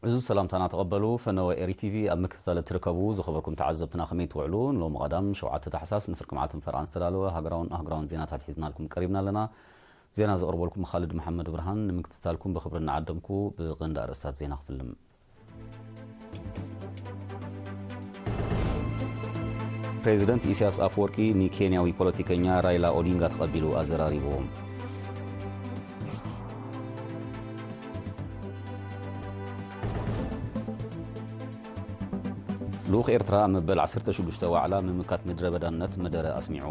ዕዙዝ ሰላምታና ተቐበሉ። ፈነወ ኤሪ ቲቪ ኣብ ምክትታል እትርከቡ ዝኸበርኩም ተዓዘብትና ከመይ ትውዕሉ? ንሎሚ ቀዳም ሸውዓተ ታሕሳስ ንፍርቂ መዓልትን ፈርቓን ዝተዳለወ ሃገራውን ኣህጉራውን ዜናታት ሒዝናልኩም ቀሪብና ኣለና። ዜና ዘቕርበልኩም ኻልድ መሓመድ ብርሃን። ንምክትታልኩም ብኽብሪ እናዓደምኩ ብቐንዲ ኣርእስታት ዜና ክፍልም። ፕሬዚደንት ኢሳያስ ኣፈወርቂ ንኬንያዊ ፖለቲከኛ ራይላ ኦዲንጋ ተቐቢሉ ኣዘራሪቡ። ልኡኽ ኤርትራ ኣብ መበል ዓሰርተ ሽዱሽተ ዋዕላ ምምካት ምድረ በዳነት መደረ ኣስሚዑ።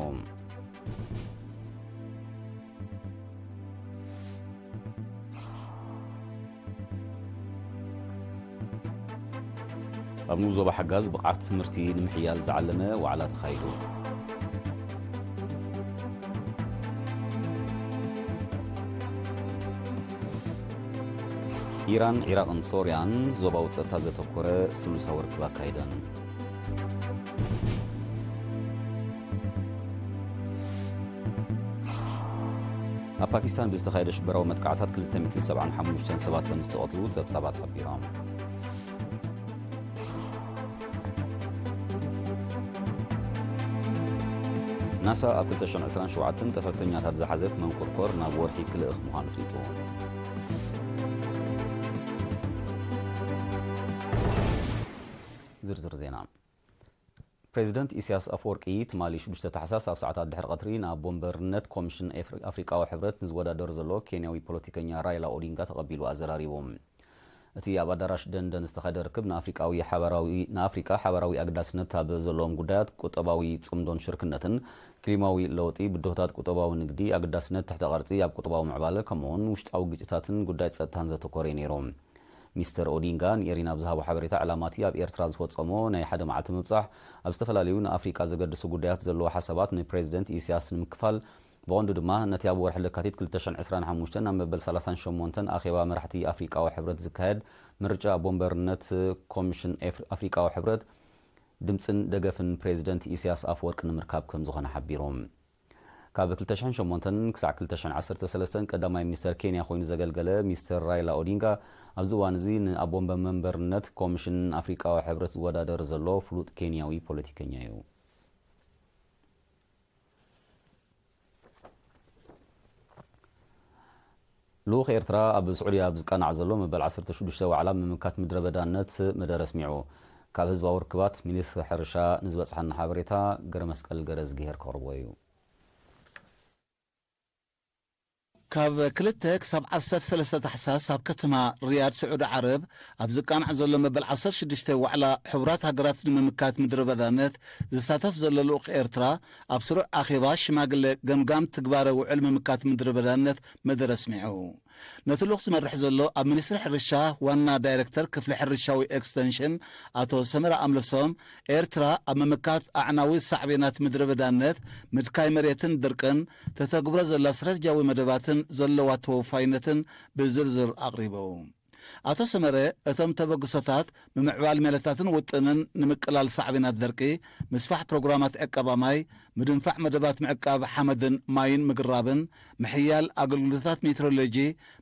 ኣብ ንኡስ ዞባ ሓጋዝ ብቕዓት ትምህርቲ ንምሕያል ዝዓለመ ዋዕላ ተኻይዱ። ኢራን፣ ዒራቕን ሶርያን ዞባዊ ጸጥታ ዘተኮረ ስሉሳዊ ርክብ ኣካይደን። ኣብ ፓኪስታን ብዝተኻየደ ሽበራዊ መጥቃዕታት ክልተ ሚእትን ሰብዓን ሓሙሽተን ሰባት ከም ዝተቐትሉ ጸብጻባት ሓቢሮም። ናሳ ኣብ ክልተ ሽሕን ዕስራን ሸውዓተን ጠፈርተኛታት ዝሓዘት መንኮርኮር ናብ ወርሒ ክልእኽ ምዃኑ ኣፍሊጡ። ዝርዝር ዜና። ፕሬዚደንት ኢሳያስ ኣፈወርቂ ትማሊ ሽዱሽተ ታሕሳስ ኣብ ሰዓታት ድሕሪ ቀትሪ ንኣቦ ወንበርነት ኮሚሽን ኤፍሪ-፣ ኣፍሪቃዊ ሕብረት ንዝወዳደር ዘሎ ኬንያዊ ፖለቲከኛ ራይላ ኦዲንጋ ተቐቢሉ ኣዘራሪቡ። እቲ ኣብ ኣዳራሽ ደንደን ዝተኻየደ ርክብ ንኣፍሪቃዊ ሓባራዊ-፣ ንኣፍሪቃ ሓባራዊ ኣገዳስነት ኣብ ዘለዎም ጉዳያት ቁጠባዊ ጽምዶን ሽርክነትን፣ ክሊማዊ ለውጢ፣ ብድሆታት ቁጠባዊ ንግዲ፣ ኣገዳስነት ትሕተ ቅርጺ ኣብ ቁጠባዊ ምዕባለ፣ ከምኡ'ውን ውሽጣዊ ግጭታትን ጉዳይ ጸጥታን ዘተኮረ እዩ ነይሩ። ሚስተር ኦዲንጋ ንኤሪና ኣብ ዝሃቦ ሓበሬታ፣ ዕላማ እቲ ኣብ ኤርትራ ዝፈጸሞ ናይ ሓደ መዓልቲ ምብጻሕ፣ ኣብ ዝተፈላለዩ ንኣፍሪቃ ዘገድሱ ጉዳያት ዘለዎ ሓሳባት ንፕሬዚደንት ኢሳያስ ንምክፋል፣ ብቐንዱ ድማ ነቲ ኣብ ወርሒ ለካቲት ክልተ ሽሕን ዕስራን ሓሙሽተን ኣብ መበል ሰላሳን ሸሞንተን ኣኼባ መራሕቲ ኣፍሪቃዊ ሕብረት ዝካየድ ምርጫ ኣቦ ወንበርነት ኮሚሽን ኤፍ-፣ ኣፍሪቃዊ ሕብረት ድምጽን ደገፍን ፕሬዚደንት ኢሳያስ ኣፈወርቂ ንምርካብ ከም ዝኾነ ሓቢሩ። ካብ ክልተ ሽሕን ሸሞንተን ክሳዕ ክልተ ሽሕን ዓሰርተ ሰለስተን ቀዳማይ ሚኒስተር ኬንያ ኮይኑ ዘገልገለ ሚስተር ራይላ ኦዲንጋ፣ ኣብዚ እዋን እዚ ንኣቦ መንበርነት ኮሚሽን ኣፍሪቃዊ ሕብረት ዝወዳደር ዘሎ ፍሉጥ ኬንያዊ ፖለቲከኛ እዩ። ልኡኽ ኤርትራ ኣብ ስዑድያ ኣብ ዝቃናዕ ዘሎ መበል ዓሰርተ ሽዱሽተ ዋዕላ ምምካት ምድረ በዳነት መደረ ኣስሚዑ። ካብ ህዝባዊ ርክባት ሚኒስትሪ ሕርሻ ንዝበጽሓና ሓበሬታ፣ ገረመስቀል ገረዝግሄር ከቕርቦ እዩ። ካብ ክልተ ክሳብ ዓሰርተ ሰለስተ ታሕሳስ ኣብ ከተማ ሪያድ ስዑዲ ዓረብ ኣብ ዝቃናዕ ዘሎ መበል ዓሰርተ ሽዱሽተ ዋዕላ ሕቡራት ሃገራት ንምምካት ምድረ በዳነት ዝሳተፍ ዘሎ ልኡኽ ኤርትራ፣ ኣብ ስሩዕ ኣኼባ ሽማግለ ገምጋም ትግባረ ውዕል ምምካት ምድረ በዳነት መደረ ኣስሚዑ። ነቲ ልኡኽ ዝመርሕ ዘሎ ኣብ ሚኒስትሪ ሕርሻ ዋና ዳይሬክተር ክፍሊ ሕርሻዊ ኤክስተንሽን ኣቶ ሰመረ ኣምለሶም፣ ኤርትራ ኣብ ምምካት ኣዕናዊ ሳዕቤናት ምድረ በዳነት፣ ምድካይ መሬትን ድርቅን፣ ተተግብሮ ዘላ ስትራቴጂያዊ መደባትን ዘለዋ ተወፋይነትን ብዝርዝር ኣቕሪቡ። ኣቶ ሰመረ፣ እቶም ተበግሶታት ምምዕባል ሜላታትን ውጥንን ንምቅላል ሳዕቤናት ደርቂ፣ ምስፋሕ ፕሮግራማት ዕቀባ ማይ፣ ምድንፋዕ መደባት ምዕቃብ ሓመድን ማይን ምግራብን፣ ምሕያል ኣገልግሎታት ሜትሮሎጂ፣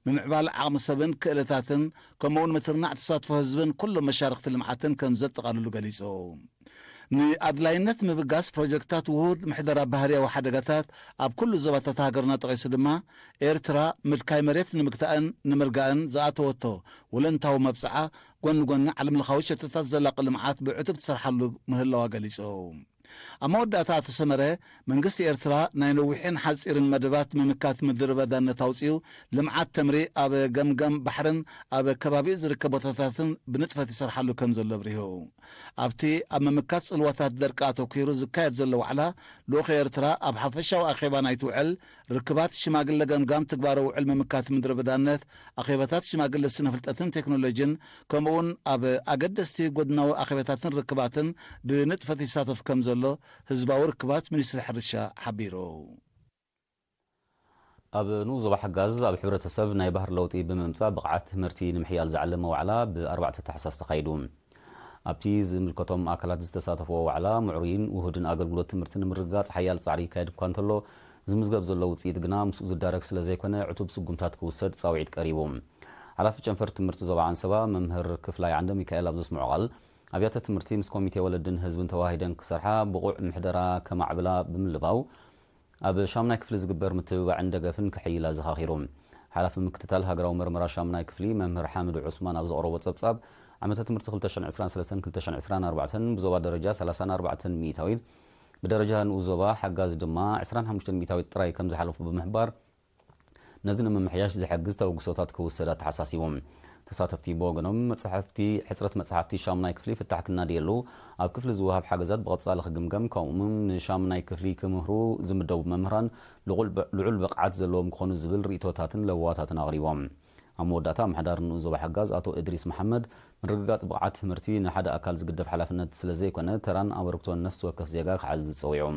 ምምዕባል ዓቕሚ ሰብን ክእለታትን፣ ከምኡውን ምትርናዕ ተሳትፎ ህዝብን ኩሎም መሻርኽቲ ልምዓትን ከም ዘጠቓልሉ ገሊጹ። ንኣድላይነት ምብጋስ ፕሮጀክታት ውሁድ ምሕደራ ባህርያዊ ሓደጋታት ኣብ ኩሉ ዞባታት ሃገርና ጠቒሱ ድማ፣ ኤርትራ ምድካይ መሬት ንምግታእን ንምርጋእን ዝኣተወቶ ወለንታዊ መብጽዓ ጎኒ ጎኒ ዓለም ለኻዊ ሸቶታት ዘላቒ ልምዓት ብዕቱብ ትሰርሓሉ ምህላዋ ገሊጹ። ኣብ መወዳእታ ኣቶ ሰመረ፣ መንግስቲ ኤርትራ ናይ ነዊሕን ሓጺርን መደባት ምምካት ምድረ በዳነት ኣውጺኡ፣ ልምዓት ተምሪ ኣብ ገምገም ባሕርን ኣብ ከባቢኡ ዝርከብ ቦታታትን ብንጥፈት ይሰርሓሉ ከም ዘሎ ኣብሪሁ። ኣብቲ ኣብ ምምካት ጽልዋታት ደርቂ ኣተኲሩ ዝካየድ ዘሎ ዋዕላ፣ ልኡኽ ኤርትራ ኣብ ሓፈሻዊ ኣኼባ ናይቲ ውዕል፣ ርክባት ሽማግለ ገምጋም ትግባረ ውዕል ምምካት ምድረ በዳነት፣ ኣኼባታት ሽማግለ ስነ ፍልጠትን ቴክኖሎጂን፣ ከምኡውን ኣብ ኣገደስቲ ጎድናዊ ኣኼባታትን ርክባትን ብንጥፈት ይሳተፍ ከም ዘሎ ህዝባዊ ርክባት ሚኒስትሪ ሕርሻ ሓቢሩ። ኣብ ንኡስ ዞባ ሓጋዝ ኣብ ሕብረተሰብ ናይ ባህሪ ለውጢ ብምምጻእ ብቕዓት ትምህርቲ ንምሕያል ዝዓለመ ዋዕላ ብ ኣርባዕተ ታሕሳስ ተኻይዱ። ኣብቲ ዝምልከቶም ኣካላት ዝተሳተፍዎ ዋዕላ፣ ምዕሩይን ውሁድን ኣገልግሎት ትምህርቲ ንምርግጋጽ ሓያል ጻዕሪ ይካየድ እኳ እንተሎ፣ ዝምዝገብ ዘሎ ውጽኢት ግና ምስኡ ዝዳረግ ስለ ዘይኮነ፣ ዕቱብ ስጉምታት ክውሰድ ጻውዒት ቀሪቡ። ሓላፊ ጨንፈር ትምህርቲ ዞባ ዓንሰባ መምህር ክፍላይ ዓንደ ሚካኤል ኣብ ዘስምዖ ቃል፣ ኣብያተ ትምህርቲ ምስ ኮሚቴ ወለድን ህዝብን ተዋሂደን ክሰርሓ፣ ብቑዕ ምሕደራ ከማዕብላ ብምልባው፣ ኣብ ሻምናይ ክፍሊ ዝግበር ምትብባዕን ደገፍን ክሕይል ኣዘኻኺሩ። ሓላፊ ምክትታል ሃገራዊ መርመራ ሻምናይ ክፍሊ መምህር ሓምድ ዑስማን ኣብ ዘቕረቦ ጸብጻብ፣ ዓመተ ትምህርቲ ክልተ ሽሕን ዕስራን ሰለስተን ክልተ ሽሕን ዕስራን ኣርባዕተን ብዞባ ደረጃ ሰላሳን ኣርባዕተን ሚእታዊት፣ ብደረጃ ንኡስ ዞባ ሓጋዝ ድማ ዕስራን ሓሙሽተን ሚእታዊት ጥራይ ከም ዝሓለፉ ብምሕባር፣ ነዚ ንምምሕያሽ ዝሕግዝ ተበግሶታት ክውሰድ ኣተሓሳሲቡ። ተሳተፍቲ ብወገኖም፣ መጽሓፍቲ፣ ሕጽረት መጽሓፍቲ ሻምናይ ክፍሊ ፍታሕ ክናድየሉ፣ ኣብ ክፍሊ ዝወሃብ ሓገዛት ብቐጻሊ ክግምገም፣ ከምኡ'ውን ንሻምናይ ክፍሊ ክምህሩ ዝምደቡ መምህራን ልዑል ብ-፣ ልዑል ብቕዓት ዘለዎም ክኾኑ ዝብል ርእይቶታትን ለበዋታትን ኣቕሪቦም። ኣብ መወዳእታ፣ ኣመሓዳሪ ንኡስ ዞባ ሓጋዝ ኣቶ እድሪስ መሓመድ፣ ምርግጋጽ ብቕዓት ትምህርቲ ንሓደ ኣካል ዝግደፍ ሓላፍነት ስለ ዘይኮነ፣ ተራን ኣበርክቶን ነፍሲ ወከፍ ዜጋ ክዓዝዝ ጸዊዑ።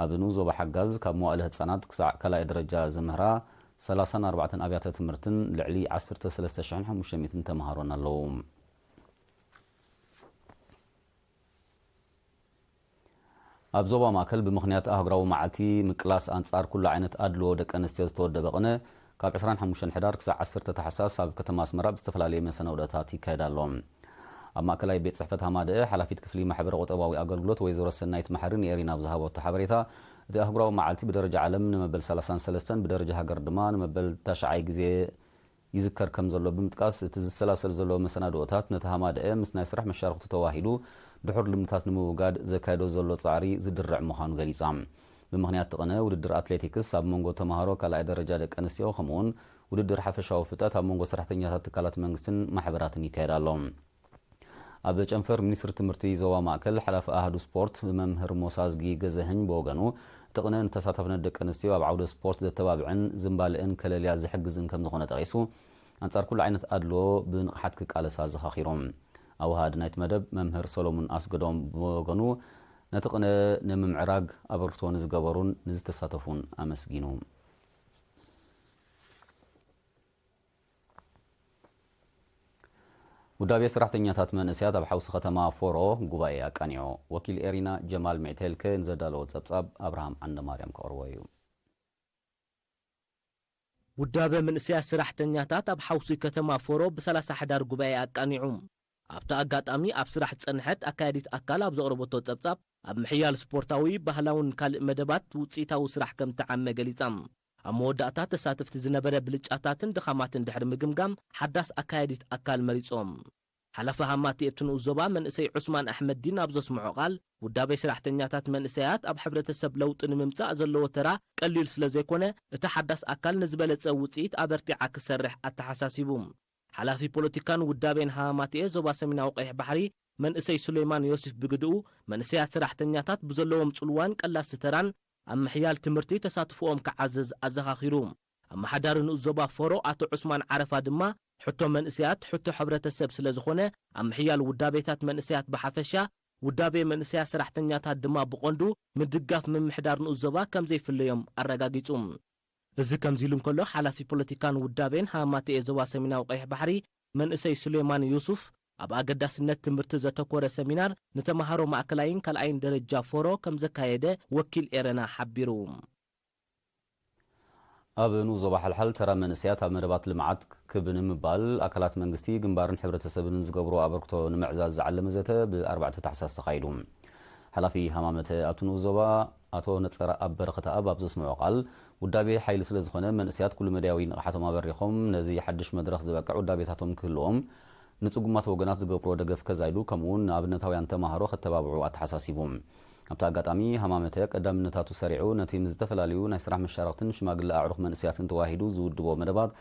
ኣብ ንኡስ ዞባ ሓጋዝ፣ ካብ መዋእለ ህጻናት ክሳዕ ካልኣይ ደረጃ ዝምህራ ሰላሳን ኣርባዕተን ኣብያተ ትምህርትን ልዕሊ ዓሰርተ ሰለስተ ሽሕን ሓሙሽተ ሚእትን ተምሃሮን ኣለዉ። ኣብ ዞባ ማእከል ብምኽንያት ኣህጉራዊ መዓልቲ ምቅላስ ኣንጻር ኩሉ ዓይነት ኣድልዎ ደቂ ኣንስትዮ ዝተወደበ ቅነ፣ ካብ ዕስራን ሓሙሽተን ሕዳር ክሳዕ ዓሰርተ ታሕሳስ ኣብ ከተማ ኣስመራ ብዝተፈላለየ መሰናድኦታት ይካየድ ኣሎ። ኣብ ማእከላይ ቤት ጽሕፈት ሃማደአ ሓላፊት ክፍሊ ማሕበረ ቁጠባዊ ኣገልግሎት ወይዘሮ ሰናይት መሓሪ ንኤሪና ኣብ ዝሃበቶ ሓበሬታ፣ እቲ ኣህጉራዊ መዓልቲ ብደረጃ ዓለም ንመበል ሰላሳን ሰለስተን፣ ብደረጃ ሃገር ድማ ንመበል ታሽዓይ ግዜ ይዝከር ከም ዘሎ ብምጥቃስ፣ እቲ ዝሰላሰል ዘሎ መሰናድኦታት ነቲ ሃማደአ ምስ ናይ ስራሕ መሻርኽቱ ተዋሂዱ ድሑር ልምድታት ንምውጋድ ዘካየዶ ዘሎ ጻዕሪ ዝድርዕ ምዃኑ ገሊጻ። ብምኽንያት እቲ ቅነ፣ ውድድር ኣትሌቲክስ ኣብ መንጎ ተምሃሮ ካልኣይ ደረጃ ደቂ ኣንስትዮ፣ ከምኡ'ውን ውድድር ሓፈሻዊ ፍልጠት ኣብ መንጎ ሰራሕተኛታት ትካላት መንግስትን ማሕበራትን ይካየድ ኣሎ። ኣብ ጨንፈር ሚኒስትሪ ትምህርቲ ዞባ ማእከል ሓላፊ ኣሃዱ ስፖርት መምህር ሞሳዝጊ ገዘህኝ ብወገኑ፣ እቲ ቅነ ንተሳታፍነት ደቂ ኣንስትዮ ኣብ ዓውደ ስፖርት ዘተባብዕን ዝምባልአን ከለልያ ዝሕግዝን ከም ዝኾነ ጠቒሱ፣ ኣንጻር ኩሉ ዓይነት ኣድልዎ ብንቕሓት ክቃለሳ ኣዘኻኺሩ። ኣወሃሃዲ ናይቲ መደብ መምህር ሰሎሙን ኣስገዶም ብወገኑ፣ ነቲ ቅነ ንምምዕራግ ኣበርክቶ ንዝገበሩን ንዝተሳተፉን ኣመስጊኑ። ውዳቤ ሰራሕተኛታት መንእሰያት ኣብ ሓውሲ ከተማ ፎሮ ጉባኤ ኣቃኒዑ። ወኪል ኤሪና ጀማል ሚዕቴልከ ንዘዳለዎ ጸብጻብ ኣብርሃም ዓንደማርያም ከቕርቦ እዩ። ውዳበ መንእሰያት ሰራሕተኛታት ኣብ ሓውሲ ከተማ ፎሮ ብ30 ሕዳር ጉባኤ ኣቃኒዑ። ኣብቲ ኣጋጣሚ ኣብ ስራሕ ዝጸንሐት ኣካያዲት ኣካል ኣብ ዘቕረበቶ ጸብጻብ፣ ኣብ ምሕያል ስፖርታዊ፣ ባህላውን ካልእ መደባት ውጽኢታዊ ስራሕ ከም እተዓመ ገሊጻ። ኣብ መወዳእታ ተሳተፍቲ ዝነበረ ብልጫታትን ድኻማትን ድሕሪ ምግምጋም ሓዳስ ኣካያዲት ኣካል መሪጾም። ሓላፊ ሃማቲ እቲ ንኡስ ዞባ መንእሰይ ዑስማን ኣሕመድዲን ኣብ ዘስምዖ ቃል፣ ውዳቤ ሰራሕተኛታት መንእሰያት ኣብ ሕብረተሰብ ለውጢ ንምምጻእ ዘለዎ ተራ ቀሊል ስለ ዘይኮነ፣ እቲ ሓዳስ ኣካል ንዝበለጸ ውጽኢት ኣበርቲዓ ክሰርሕ ኣተሓሳሲቡ። ሓላፊ ፖለቲካን ውዳቤን ሃማቲኤ ዞባ ሰሜናዊ ቀይሕ ባሕሪ መንእሰይ ሱሌማን ዮስፍ ብግድኡ፣ መንእሰያት ሰራሕተኛታት ብዘለዎም ጽልዋን ቀላሲ ተራን ኣብ ምሕያል ትምህርቲ ተሳትፎኦም ክዓዝዝ ኣዘኻኺሩ። ኣመሓዳሪ ንኡስ ዞባ ፎሮ ኣቶ ዑስማን ዓረፋ ድማ፣ ሕቶ መንእሰያት ሕቶ ሕብረተሰብ ስለ ዝኾነ፣ ኣብ ምሕያል ውዳቤታት መንእሰያት ብሓፈሻ፣ ውዳቤ መንእሰያት ሰራሕተኛታት ድማ ብቐንዱ ምድጋፍ ምምሕዳር ንኡስ ዞባ ከም ዘይፍለዮም ኣረጋጊጹ። እዚ ከምዚ ኢሉ እንከሎ፣ ሓላፊ ፖለቲካን ውዳቤን ሃማቲኤ ዞባ ሰሜናዊ ቀይሕ ባሕሪ መንእሰይ ሱሌማን ዩሱፍ፣ ኣብ ኣገዳስነት ትምህርቲ ዘተኮረ ሰሚናር ንተምሃሮ ማእከላይን ካልኣይን ደረጃ ፎሮ ከም ዘካየደ ወኪል ኤረና ሓቢሩ። ኣብ ንኡስ ዞባ ሓልሓል ተራ መንእሰያት ኣብ መደባት ልምዓት ክብ ንምባል ኣካላት መንግስቲ፣ ግንባርን ሕብረተሰብን ዝገብሮ ኣበርክቶ ንምዕዛዝ ዝዓለመ ዘተ ብ4 ታሕሳስ ተኻይዱ። ሓላፊ ሃማመተ ኣብቲ ንኡስ ዞባ ኣቶ ነጸረኣብ በረኸተኣብ ኣብ ዘስምዖ ቃል፣ ውዳቤ ሓይሊ ስለ ዝኾነ መንእሰያት ኩሉ መዳያዊ ንቕሓቶም ኣበሪኾም ነዚ ሓድሽ መድረኽ ዝበቅዕ ውዳቤታቶም ክህልዎም፣ ንጽጉማት ወገናት ዝገብርዎ ደገፍ ከዛይዱ፣ ከምኡ'ውን ንኣብነታውያን ተማሃሮ ከተባብዑ ኣተሓሳሲቡ። ኣብቲ ኣጋጣሚ ሃማመተ ቀዳምነታቱ ሰሪዑ ነቲ ምስ ዝተፈላለዩ ናይ ስራሕ መሻርኽትን ሽማግለ ኣዕሩኽ መንእሰያትን ተዋሂዱ ዝውድቦ መደባት፣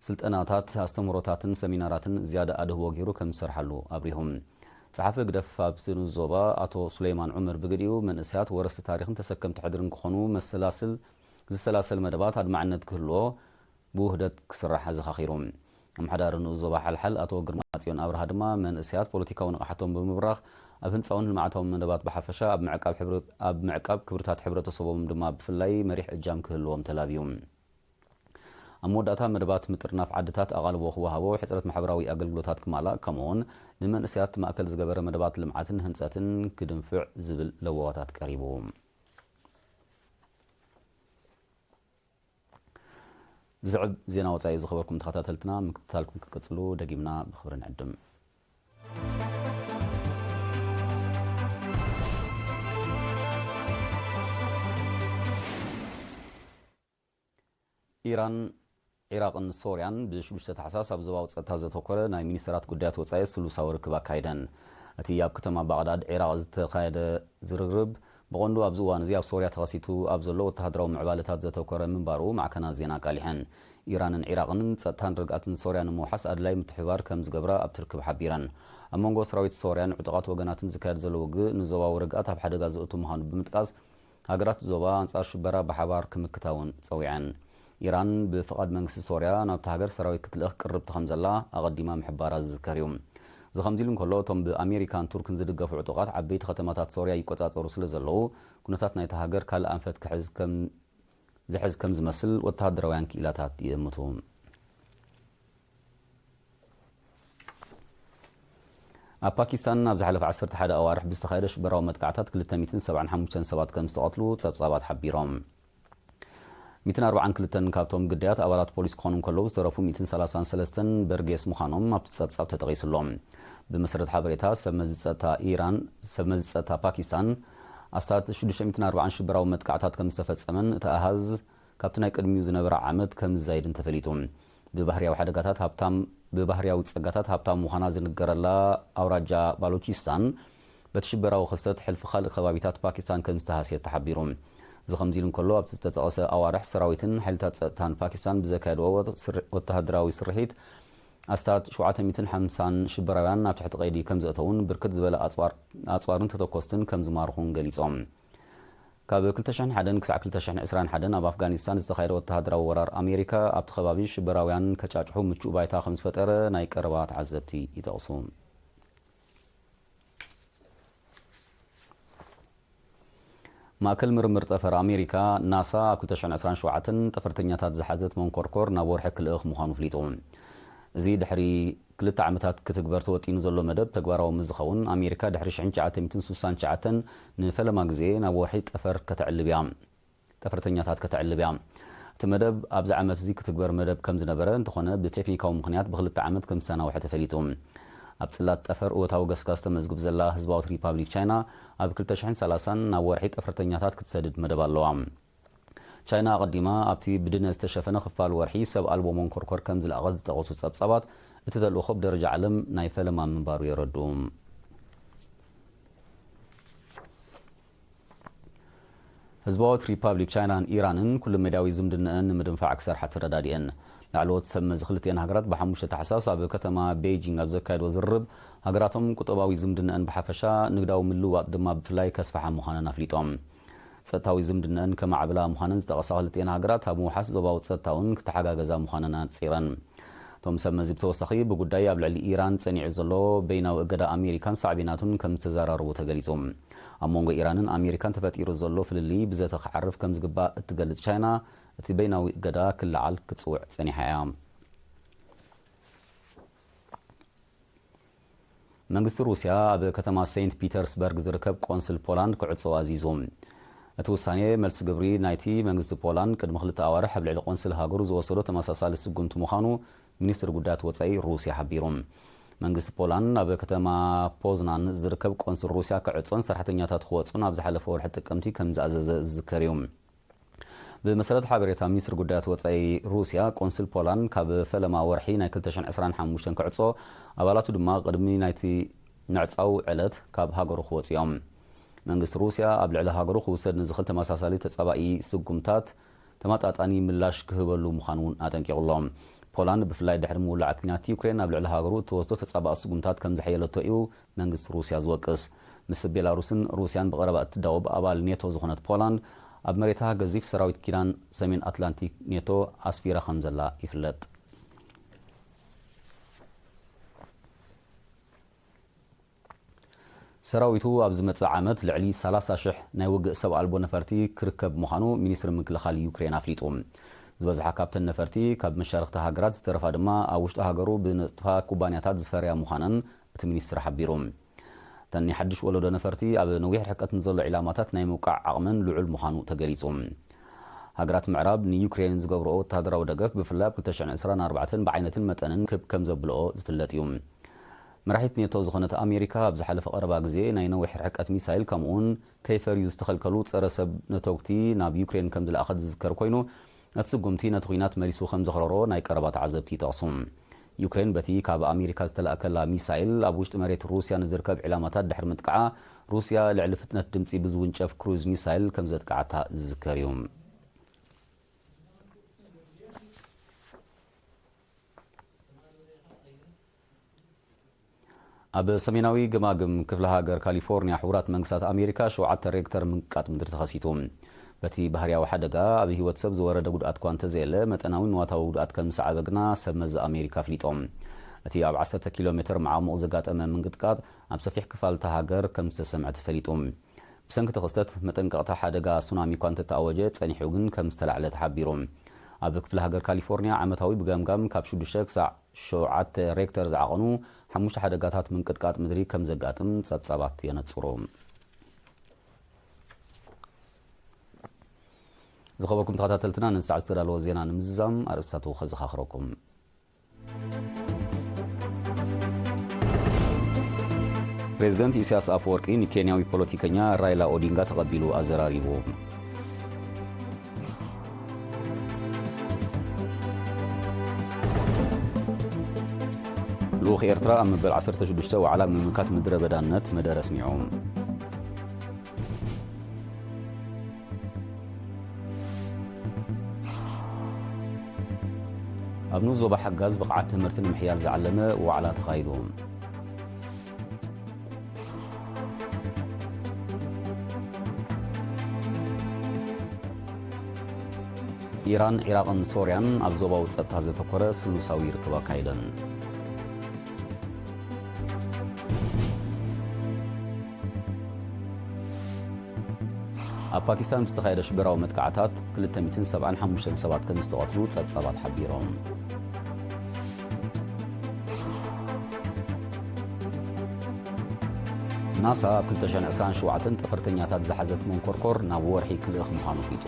ስልጠናታት፣ ኣስተምህሮታትን ሰሚናራትን ዝያዳ ኣድህቦ ገይሩ ከም ዝሰርሓሉ ኣብሪሁ። ጸሓፊ ህግደፍ ኣብቲ ንኡስ ዞባ ኣቶ ሱለይማን ዑመር ብግዲኡ፣ መንእሰያት ወረስቲ ታሪኽን ተሰከምቲ ሕድርን ክኾኑ መሰላስል ዝሰላሰል መደባት ኣድማዕነት ክህልዎ ብውህደት ክስራሕ ኣዘኻኺሩ። ኣመሓዳሪ ንኡስ ዞባ ሓልሓል ኣቶ ግርማጽዮን ኣብርሃ ድማ፣ መንእሰያት ፖለቲካዊ ንቕሓቶም ብምብራኽ፣ ኣብ ህንጻውን ልምዓታውን መደባት ብሓፈሻ፣ ኣብ ምዕቃብ ሕብረ-፣ ኣብ ምዕቃብ ክብርታት ሕብረተሰቦም ድማ ብፍላይ መሪሕ እጃም ክህልዎም ተላብዩ። ኣብ መወዳእታ፣ መደባት ምጥርናፍ ዓድታት ኣቓልቦ ክወሃቦ፣ ሕጽረት ማሕበራዊ ኣገልግሎታት ክማላእ፣ ከምኡ'ውን ንመንእሰያት ማእከል ዝገበረ መደባት ልምዓትን ህንጸትን ክድንፍዕ ዝብል ለበዋታት ቀሪቡ። ዝስዕብ ዜና ወጻኢ ዝኸበርኩም ተኸታተልትና ምክትታልኩም ክትቀጽሉ ደጊምና ብኽብሪ ንዕድም። ኢራን፣ ዒራቕን ሶርያን ብ ሽዱሽተ ታሕሳስ ኣብ ዞባዊ ጸጥታ ዘተኮረ ናይ ሚኒስተራት ጉዳያት ወጻኢ ስሉሳዊ ርክብ ኣካይደን። እቲ ኣብ ከተማ ባቕዳድ ዒራቕ ዝተኻየደ ዝርርብ ብቐንዱ ኣብዚ እዋን እዚ ኣብ ሶርያ ተኸሲቱ ኣብ ዘሎ ወተሃደራዊ ምዕባለታት ዘተኮረ ምንባሩ ማዕከናት ዜና ኣቃሊሐን። ኢራንን ዒራቕን ጸጥታን ርግኣትን ሶርያ ንምውሓስ ኣድላይ ምትሕብባር ከም ዝገብራ ኣብቲ ርክብ ሓቢረን። ኣብ መንጎ ሰራዊት ሶርያን ዕጡቓት ወገናትን ዝካየድ ዘሎ ውግእ ንዞባዊ ርግኣት ኣብ ሓደጋ ዘእቱ ምዃኑ ብምጥቃስ፣ ሃገራት ዞባ ኣንጻር ሽበራ ብሓባር ክምክታ እውን ጸዊዐን። ኢራን ብፍቓድ መንግስቲ ሶርያ ናብታ ሃገር ሰራዊት ክትልእኽ ቅርብቲ ከም ዘላ ኣቐዲማ ምሕባራ ዝዝከር እዩ። እዚ ከምዚ ኢሉ እንከሎ፣ እቶም ብኣሜሪካን ቱርክን ዝድገፉ ዕጡቓት ዓበይቲ ከተማታት ሶርያ ይቆጻጸሩ ስለ ዘለዉ፣ ኩነታት ናይታ ሃገር ካልእ ኣንፈት ክሕዝ ከም ዝሕዝ ከም ዝመስል ወተሃደራውያን ክኢላታት ይእምቱ። ኣብ ፓኪስታን ኣብ ዝሓለፈ ዓሰርተ ሓደ ኣዋርሕ ብዝተኻየደ ሽበራዊ መጥቃዕታት ክልተ ሚእትን ሰብዓን ሓሙሽተን ሰባት ከም ዝተቐትሉ ጸብጻባት ሓቢሮም። ሚእትን ኣርባዓን ክልተን ካብቶም ግዳያት ኣባላት ፖሊስ ክኾኑ እንከለዉ፣ ዝተረፉ ሚእትን ሰላሳን ሰለስተን በርጌስ ምዃኖም ኣብቲ ጸብጻብ ተጠቒሱ ኣሎ። ብመሰረት ሓበሬታ ሰብ መዚ ጸጥታ ኢራን፣ ሰብ መዚ ጸጥታ ፓኪስታን፣ ኣስታት ሽዱሽተ ሚእትን ኣርባዓን ሽበራዊ መጥቃዕታት ከም ዝተፈጸመን እቲ ኣሃዝ ካብቲ ናይ ቅድሚኡ ዝነበረ ዓመት ከም ዝዛይድን ተፈሊጡ። ብባህርያዊ ሓደጋታት ሃብታም፣ ብባህርያዊ ጸጋታት ሃብታም ምዃና ዝንገረላ ኣውራጃ ባሎቺስታን፣ በቲ ሽበራዊ ክስተት ሕልፊ ካልእ ከባቢታት ፓኪስታን ከም ዝተሃስየት ተሓቢሩ። እዚ ከምዚ ኢሉ እንከሎ፣ ኣብቲ ዝተጠቐሰ ኣዋርሕ ሰራዊትን ሓይልታት ጸጥታን ፓኪስታን ብዘካየድዎ ወት-፣ ስር-፣ ወተሃደራዊ ስርሒት ኣስታት ሸውዓተ ሚእትን ሓምሳን ሽበራውያን ናብ ትሕቲ ቀይዲ ከም ዘእተውን ብርክት ዝበለ ኣጽዋር-፣ ኣጽዋርን ተተኮስትን ከም ዝማርኹን ገሊጾም። ካብ ክልተ ሽሕን ሓደን ክሳዕ ክልተ ሽሕን ዕስራን ሓደን ኣብ ኣፍጋኒስታን ዝተኻየደ ወተሃደራዊ ወራር ኣሜሪካ ኣብቲ ከባቢ ሽበራውያን ከጫጭሑ ምቹእ ባይታ ከም ዝፈጠረ ናይ ቀረባ ተዓዘብቲ ይጠቕሱ። ማእከል ምርምር ጠፈር ኣሜሪካ፣ ናሳ፣ ኣብ ክልተ ሽሕን ዕስራን ሸውዓተን ጠፈርተኛታት ዝሓዘት መንኮርኮር ናብ ወርሒ ክልእኽ ምዃኑ ኣፍሊጡ። እዚ ድሕሪ ክልተ ዓመታት ክትግበር ተወጢኑ ዘሎ መደብ ተግባራዊ ምስ ዝኸውን፣ ኣሜሪካ ድሕሪ ሽሕን ትሽዓተ ሚእትን ስሳን ትሽዓተን ንፈለማ ግዜ ናብ ወርሒ ጠፈር ከተዕልብ እያ። ጠፈርተኛታት ከተዕልብ እያ። እቲ መደብ ኣብዚ ዓመት እዚ ክትግበር መደብ ከም ዝነበረ እንተኾነ፣ ብቴክኒካዊ ምኽንያት ብክልተ ዓመት ከም ዝተናውሐ ተፈሊጡ። ኣብ ጽላት ጠፈር እወታዊ ገስጋስ ተመዝግብ ዘላ ህዝባዊት ሪፓብሊክ ቻይና፣ ኣብ ክልተ ሽሕን ሰላሳን ናብ ወርሒ ጠፈርተኛታት ክትሰድድ መደብ ኣለዋ። ቻይና ኣቐዲማ ኣብቲ ብድነ ዝተሸፈነ ክፋል ወርሒ ሰብ ኣልቦ መንኮርኮር ከም ዝለኣኸት ዝጠቐሱ ጸብጻባት፣ እቲ ተልእኾ ብደረጃ ዓለም ናይ ፈለማ ምንባሩ የረድኡ። ህዝባዊት ሪፓብሊክ ቻይናን ኢራንን ኩሉ መዳያዊ ዝምድናኣን ንምድንፋዕ ክሰርሓ ተረዳዲአን። ላዕለዎት ሰብ መዚ ክልቲአን ሃገራት ብሓሙሽተ ታሕሳስ ኣብ ከተማ ቤይጂንግ ኣብ ዘካየድዎ ዝርርብ፣ ሃገራቶም ቁጠባዊ ዝምድናኣን ብሓፈሻ፣ ንግዳዊ ምልውዋጥ ድማ ብፍላይ ከስፍሓ ምዃነን ኣፍሊጦም። ጸጥታዊ ዝምድናኣን ከማዕብላ ምዃነን ዝጠቐሳ ክልቲአን ሃገራት፣ ኣብ ምውሓስ ዞባዊ ጸጥታ እውን ክተሓጋገዛ ምዃነን ኣንጺረን። እቶም ሰብ መዚ ብተወሳኺ፣ ብጉዳይ ኣብ ልዕሊ ኢራን ጸኒዑ ዘሎ በይናዊ እገዳ ኣሜሪካን ሳዕቤናቱን ከም ዝተዘራረቡ ተገሊጹ። ኣብ መንጎ ኢራንን ኣሜሪካን ተፈጢሩ ዘሎ ፍልልይ ብዘተ ክዓርፍ ከም ዝግባእ እትገልጽ ቻይና፣ እቲ በይናዊ እገዳ ክለዓል ክትጽውዕ ጸኒሓ እያ። መንግስቲ ሩስያ ኣብ ከተማ ሴንት ፒተርስበርግ ዝርከብ ቆንስል ፖላንድ ክዕጾ ኣዚዙ። እቲ ውሳኔ መልሲ ግብሪ ናይቲ መንግስቲ ፖላንድ ቅድሚ ክልተ ኣዋርሕ ኣብ ልዕሊ ቆንስል ሃገሩ ዝወሰዶ ተመሳሳሊ ስጉምቲ ምዃኑ ሚኒስትሪ ጉዳያት ወጻኢ ሩስያ ሓቢሩ። መንግስቲ ፖላንድ ኣብ ከተማ ፖዝናን ዝርከብ ቆንስል ሩስያ ክዕጾን ሰራሕተኛታት ክወጹን ኣብ ዝሓለፈ ወርሒ ጥቅምቲ ከም ዝኣዘዘ ዝዝከር እዩ። ብመሰረት ሓበሬታ ሚኒስትሪ ጉዳያት ወጻኢ ሩስያ፣ ቆንስል ፖላንድ ካብ ፈለማ ወርሒ ናይ ክልተ ሽሕን ዕስራን ሓሙሽተን ክዕጾ፣ ኣባላቱ ድማ ቅድሚ ናይቲ ምዕጻው ዕለት ካብ ሃገሩ ክወጹ እዮም። መንግስቲ ሩስያ ኣብ ልዕሊ ሃገሩ ክውሰድ ንዝኽእል ተመሳሳሊ ተጻባኢ ስጉምታት ተመጣጣኒ ምላሽ ክህበሉ ምዃኑ እውን ኣጠንቂቑ ኣሎ። ፖላንድ ብፍላይ ድሕሪ ምውላዕ ኲናት ዩክሬን ኣብ ልዕሊ ሃገሩ እትወስዶ ተጻባኢ ስጉምታት ከም ዘሐየለቶ እዩ መንግስቲ ሩስያ ዝወቅስ። ምስ ቤላሩስን ሩስያን ብቐረባ እትዳወብ ኣባል ኔቶ ዝኾነት ፖላንድ፣ ኣብ መሬታ ገዚፍ ሰራዊት ኪዳን ሰሜን ኣትላንቲክ ኔቶ ኣስፊራ ከም ዘላ ይፍለጥ። ሰራዊቱ ኣብ ዝመጽእ ዓመት ልዕሊ ሰላሳ ሽሕ ናይ ውግእ ሰብ ኣልቦ ነፈርቲ ክርከብ ምዃኑ ሚኒስትሪ ምክልኻል ዩክሬን ኣፍሊጡ። ዝበዝሓ ካብተን ነፈርቲ ካብ መሻርኽቲ ሃገራት፣ ዝተረፋ ድማ ኣብ ውሽጢ ሃገሩ ብንጥፋ ኩባንያታት ዝፈርያ ምዃነን እቲ ሚኒስትሪ ሓቢሩ። እተን ናይ ሓድሽ ወለዶ ነፈርቲ ኣብ ነዊሕ ርሕቀት ንዘሎ ዒላማታት ናይ ምውቃዕ ዓቕመን ልዑል ምዃኑ ተገሊጹ። ሃገራት ምዕራብ ንዩክሬን ዝገብርኦ ወተሃደራዊ ደገፍ ብፍላይ ኣብ ክልተ ሽሕን ዕስራን ኣርባዕተን ብዓይነትን መጠንን ክብ ከም ዘብልኦ ዝፍለጥ እዩ። መራሒት ኔቶ ዝኾነት ኣሜሪካ ኣብ ዝሓለፈ ቀረባ ግዜ ናይ ነዊሕ ርሕቀት ሚሳይል ከምኡውን ከይፈርዩ ዝተኸልከሉ ጸረ ሰብ ነተጉቲ ናብ ዩክሬን ከም ዝለኣኸት ዝዝከር ኮይኑ፣ እቲ ስጉምቲ ነቲ ኲናት መሊሱ ከም ዘኽረሮ ናይ ቀረባ ተዓዘብቲ ይጠቕሱ። ዩክሬን በቲ ካብ ኣሜሪካ ዝተላእከላ ሚሳይል ኣብ ውሽጢ መሬት ሩስያ ንዝርከብ ዕላማታት ድሕሪ ምጥቃዓ፣ ሩስያ ልዕሊ ፍጥነት ድምጺ ብዝውንጨፍ ክሩዝ ሚሳይል ከም ዘጥቃዓታ ዝዝከር እዩ። ኣብ ሰሜናዊ ገማግም ክፍለ ሃገር ካሊፎርኒያ፣ ሕቡራት መንግስታት ኣሜሪካ ሸውዓተ ሬክተር ምንቃጥ ምድሪ ተኸሲቱ። በቲ ባህርያዊ ሓደጋ ኣብ ህይወት ሰብ ዝወረደ ጉድኣት እኳ እንተዘየለ፣ መጠናዊ ንዋታዊ ጉድኣት ከም ዝሰዓበ ግና ሰብ መዚ ኣሜሪካ ኣፍሊጦም። እቲ ኣብ ዓሰርተ ኪሎ ሜትር መዓሙቕ ዘጋጠመ ምንቅጥቃጥ ኣብ ሰፊሕ ክፋል እታ ሃገር ከም ዝተሰምዐ ተፈሊጡ። ብሰንኪ እቲ ክስተት፣ መጠንቀቕታ ሓደጋ ሱናሚ እኳ እንተተኣወጀ፣ ጸኒሑ ግን ከም ዝተላዕለ ተሓቢሩ። ኣብ ክፍለ ሃገር ካሊፎርኒያ ዓመታዊ ብገምጋም ካብ ሽዱሽተ ክሳዕ ሸውዓተ ሬክተር ዝዓቐኑ ሓሙሽተ ሓደጋታት ምንቅጥቃጥ ምድሪ ከም ዘጋጥም ጸብጻባት የነጽሩ። ዝኸበርኩም ተኸታተልትና፣ ንሳዕ ዝተዳለወ ዜና ንምዝዛም ኣርእስታቱ ከዘኻኽረኩም። ፕሬዚደንት ኢሳያስ ኣፈወርቂ ንኬንያዊ ፖለቲከኛ ራይላ ኦዲንጋ ተቐቢሉ ኣዘራሪቡ። ልኡኽ ኤርትራ ኣብ መበል ዓሰርተ ሽዱሽተ ዋዕላ ምምካት ምድረ በዳነት መደረ ኣስሚዑ። ኣብ ንኡስ ዞባ ሓጋዝ ብቕዓት ትምህርቲ ንምሕያል ዝዓለመ ዋዕላ ተኻይዱ። ኢራን፣ ዒራቕን ሶርያን ኣብ ዞባዊ ጸጥታ ዘተኮረ ስሉሳዊ ርክብ ኣካይደን። ኣብ ፓኪስታን ብዝተኻየደ ሽበራዊ መጥቃዕታት ክልተ ሚእትን ሰብዓን ሓሙሽተን ሰባት ከም ዝተቐትሉ ጸብጻባት ሓቢሮም። ናሳ ኣብ ክልተ ሽሕን ዕስራን ሸውዓተን ጠፈርተኛታት ዝሓዘት መንኮርኮር ናብ ወርሒ ክልእኽ ምዃኑ ኣፍሊጡ።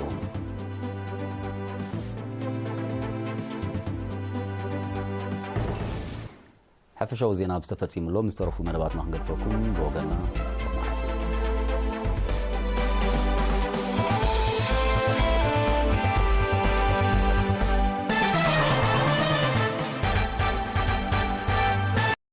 ሓፈሻዊ ዜና ብዝተፈጺሙ ኣሎ። ምስ ተረፉ መደባትና ክንገድፈኩም ብወገንና